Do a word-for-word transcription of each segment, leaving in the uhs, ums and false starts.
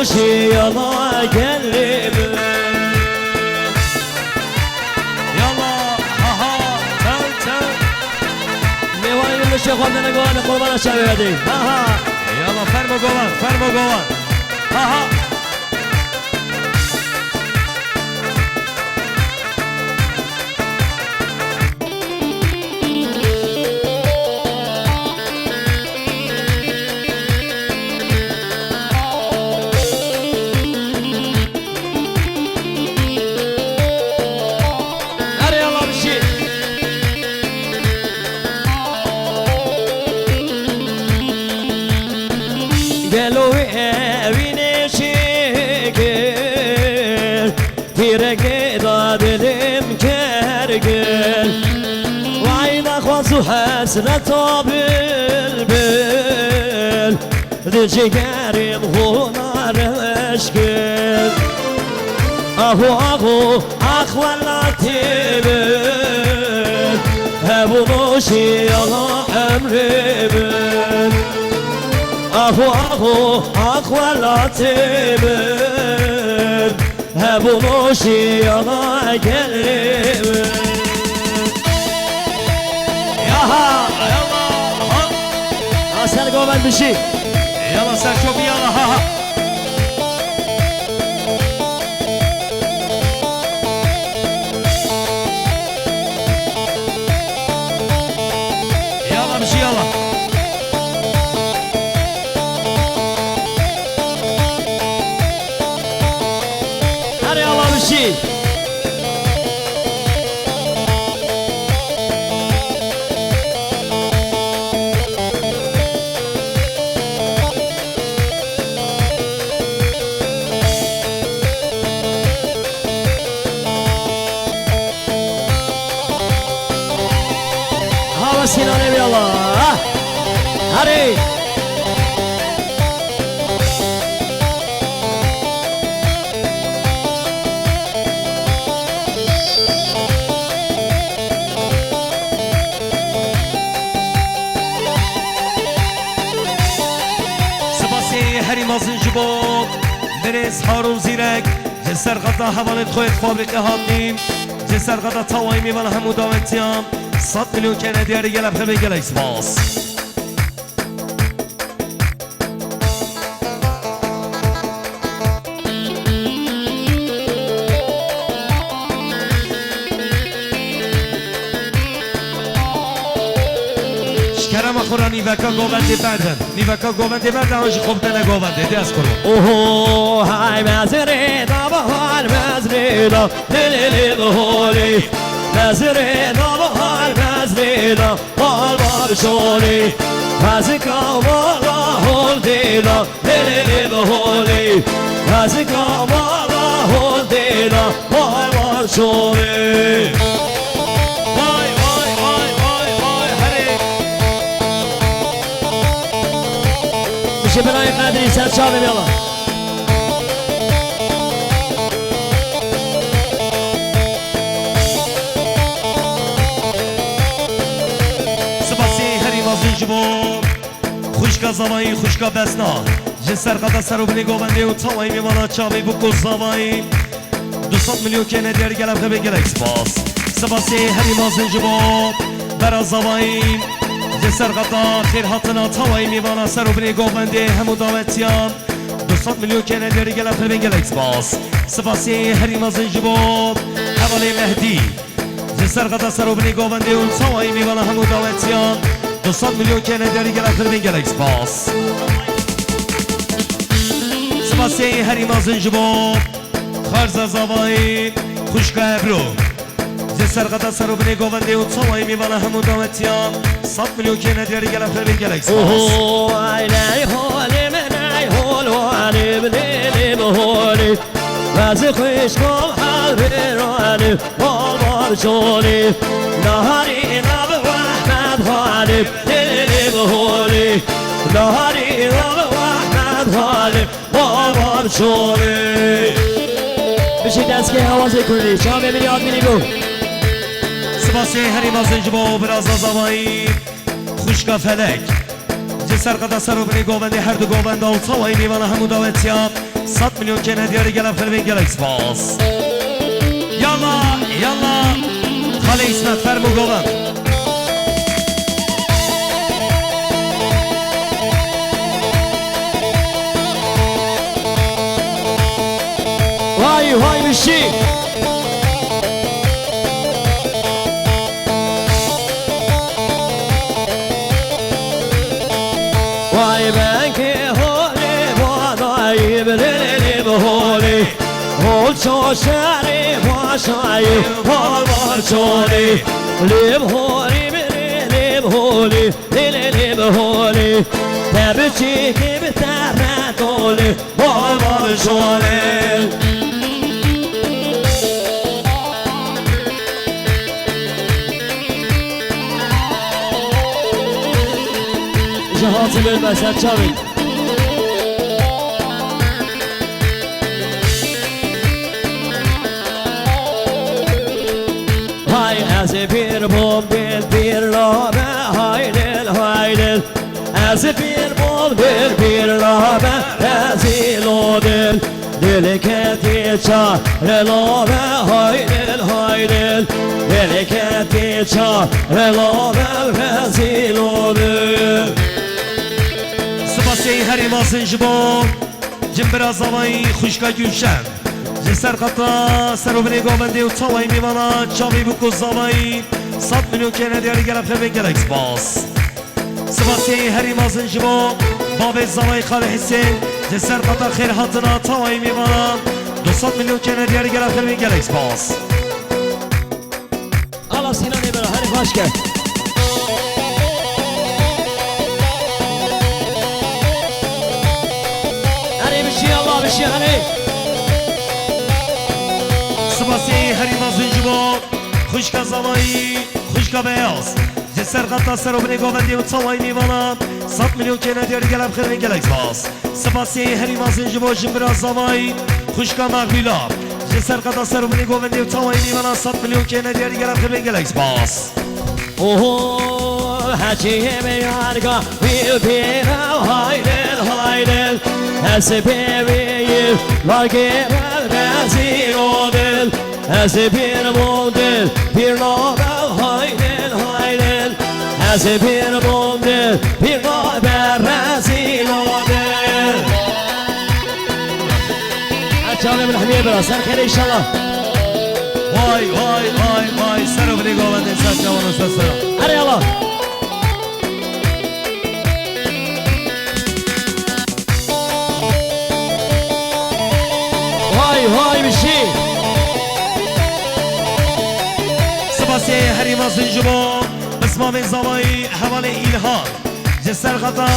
Yala gelê min. Yala, ha ha, çew, çew. Mêvanê min li şêxandine govan, qurbana çavê we dê. Ha ha. Yala, fermo govan, fermo govan. Ha ha. Erê Allah bijî. Gelo wî evînê çêkir. Tîreke da dilim kergin. Vay naxwaz û hesreta bilbil, di cigerê min xwina reş kir. Aho, aho, ax welatê min, hebûno jiyana emrê min. Aho, aho, ax welatê min, hebûno jiyana gelê min. Yaha, yalla, ha. Ha, ser govend bijî. Yalla, ser çopî, yalla, ha, ha. Yalla, bijî, yalla. Erê, yalla, bijî. Hava Sinanê, yalla. Ha! Erê! Sipasê herî mezin ji bo birêz Harûn Zîrek, ji ser xeta hevalên xwe yê fabrîqê hatî, ji ser xeta tawayî mêvana hemû dawetiyan, sed milyon kene diyarî gelek xêr bin, gelek spas. Ji kerema xwe re nîveka govendê berdin. Nîveka govendê berdin, ew ji xwe bidene govendê. Dê ez kurim. Oho, hay mezrê da bahar mezrê da, lê lê lê holê. Mezrê da bahar mezrê da, bahar bahar şolê. Mezika mala hol dê da, Lê lê lê bi holê, ez kamala hol dêna, vay vay şorê. Vay, vay, vay, vay, vay, herê. Ji birayê Qedrî ser çavê bêla. Sibasê herî mezin ji bo. Xwişka Zavayî, xwişka Besna, ji ser qata ser û binê govendê û tawayî mêvana çavê bû ku Zavayî du sed milyon kene diyarî gelek xêr bin, gelek spas. Sibasê herî mezin ji bo bera Zavayî, ji ser qata xêr hatina tawayî mêvana ser û binê govendê hemû dawetiyan du sed milyon kene diyarî gelek xêr bin, gelek spas. Sibasê herî mezin ji bo hevalê Mehdî. Ji ser qata ser û binê govendê û tawayî mêvana hemû dawetiyan du sed milyon kene diyarî gelek xêr bin, gelek spas. Sibasê herî mezin ji bo Xarza Zavayî, xwişka Ebru. Ji ser qata ser û binê govendê û tawayî mêvana hemû dawetiyan sed milyon kene diyarî gelek xêr bin, gelek spas. Oho, ay ney holê min, ay hol wanê min, lê lê min holê. Ez xwişkom Elbêranê, bal bal şolê. Naharî nav Ehmed Xalê, lê lê lê bi holê. Naharî nav Ehmed Xalê, bal bal şolê. Bijî destgehê awazê kurdî, çavê min yad minî bû. Sibasê herî mezin ji bo biraza Zavayî, xwişka Felek. Ji ser qata ser û binê govendê her du govenda û tawayî mêvana hemû dawetiya Sed milyon kene diyarî gelek xelbên gelek spas. Yalla, yalla. Xalê İsmet, fermo govend. Vay, vay, mişî. Vay, bengê holê, badayî, bilê lê, lê, holê. Hol çoşerê, başayî, hol barçolê. Lê holê, bilê lê, holê, lê, lê, lê, holê. Te biçîkê bi te re dolê. Bal bal şolê. Ji hatibin be ser çavên. Hay ez pîr bûm, dil pîr nabe, hay dil, hay dil. Ez pîr bûm, dil pîr nabe, rezîl û dil. Dil ketî çare nabe, hay dil, hay dil. Dil ketî çare nabe, rezîl û dil. Spasiyê herî mezin ji bo cimbira zavayî xwişka Gülşen. Ji ser xeta ser û binê govendê û çawayî mêvana çavê bûk û zavayî sed milyon kene diyarî gelek xelbên gelek spas. Spasiyê herî mezin ji bo bavê zavayî Xalê Hisên, ji ser xeta xêr hatina tawayî mêvanan du sed milyon kene diyarî gelek xelbên gelek spas. Ala Sînanê bera, herî xweş ke. Erê bijî, Allah bijî, erê. Spasiyê herî mezin ji bo xwişka zavayî, xwişka Beyaz. Ji ser xeta ser û binê govendê û çawayî mêvana sed milyon kene diyarî gelek xelbên gelek spas. Spasiyê herî mezin ji bo jimbira zavayî xwişka Mexbîla. Ji ser xeta ser û binê govendê û çawayî mêvana sed milyon kene diyarî gelek xelbên gelek spas. Oho, heçiyê me yarga wî pêra haydel haydel. Ez pê wî yî lagê me bezî odel. Ez pîr bûm dil, pîr nabe haydel haydel. Ez pîr bûm dil, pîr nabe rezîl odel. Her çavê min hemiyê bira, ser xêrê inşallah. Vay, vay, vay, vay, ser û binê govendê, ser çavan û ser sera. Erê Allah. Vay, vay, bijî. Spasiyê herî mezin ji bo pismamê zavayî hevalê Îlhan. Ji ser xeta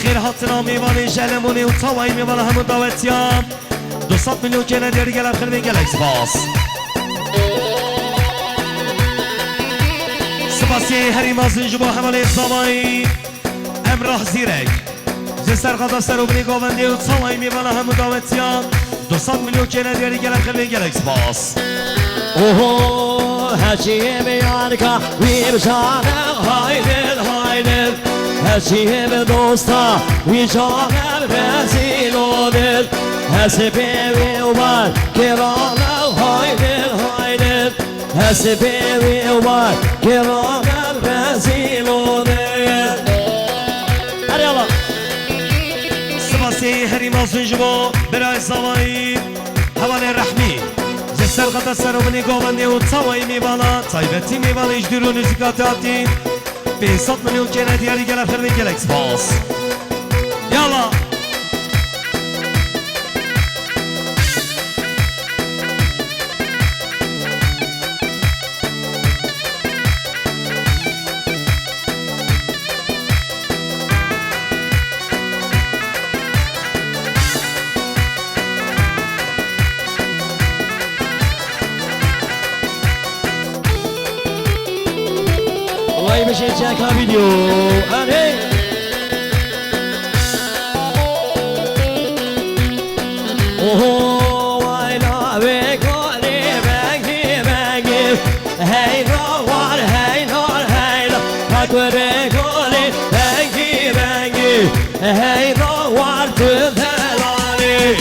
xêr hatina mêvanê ji Elemonê û tawayî mêvana hemû dawetiyan. Du sed milyon kene diyarî gelek xelbên gelek spas. Spasiyê herî mezin ji bo hevalê zavayî Emrah Zîrek. Ji ser xeta ser û binê govendê û çawayî mêvana hemû dawetiyan du sed milyon kene diyarî gelek xelbên gelek spas. Oho, heçiyê me yarka wî bijane haydel haydel. Heçiyê me dosta wî cane rezîl odel. Ez pê wî û bar kirane haydel haydel. Ez pê wî û bar kirane rezîl odel. Erê Allah. Spasiyê herî mezin ji bo birayê zavayî. Hevalê Rehmî, ji ser xeta ser û binê govendê û tawayî mêvana, taybetî mêvanê ji dûr û nizîkatî hatî, pênc sed milyon kene diyarî gelek xelbên gelek spas. Yala. Vay, bişê çeka video. Aney. Oho, vay la ve gole bengi bengi. Hey, no, war, hey, no, hey, no. Bak, ve gole bengi bengi. Hey, no, war, tu delali.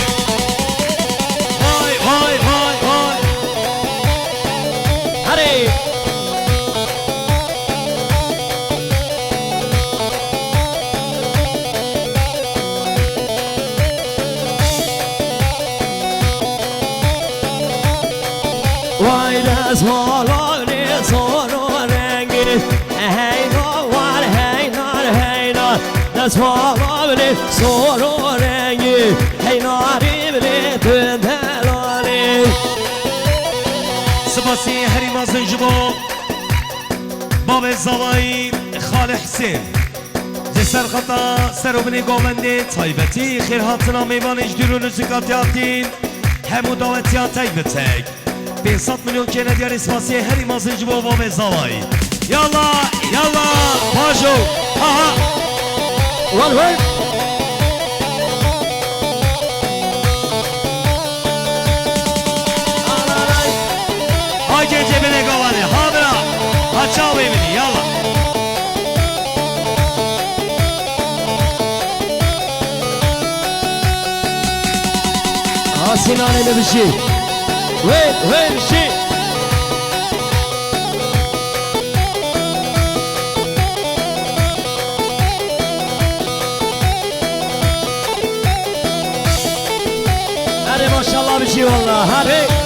Destvala binê sor û rengî, heyna war heynar heynar. Destvala binê sor û rengî, heynarî binê tu delalî. Spasî herî mezin ji bo Babê Zavayî, Xalê Hisên. Ji ser xeta ser û binê govendê taybetî xêrhatina mêvanê ji dûr û nizîkatî hatîn hemû dawetiyan tek bi tek. Pênc sed milyon kêne diyarê spasiyê herî mezin ji bo Babê Zavayî. Yalla, yalla, pajo, ha ha. Wan wan. Haydi cebine kovanı, ha bira. Ha çavê min, yalla. Ha Sinanê min bijî. Wê, wê bijî. Hadi maşallah bijî wallah. Hadi.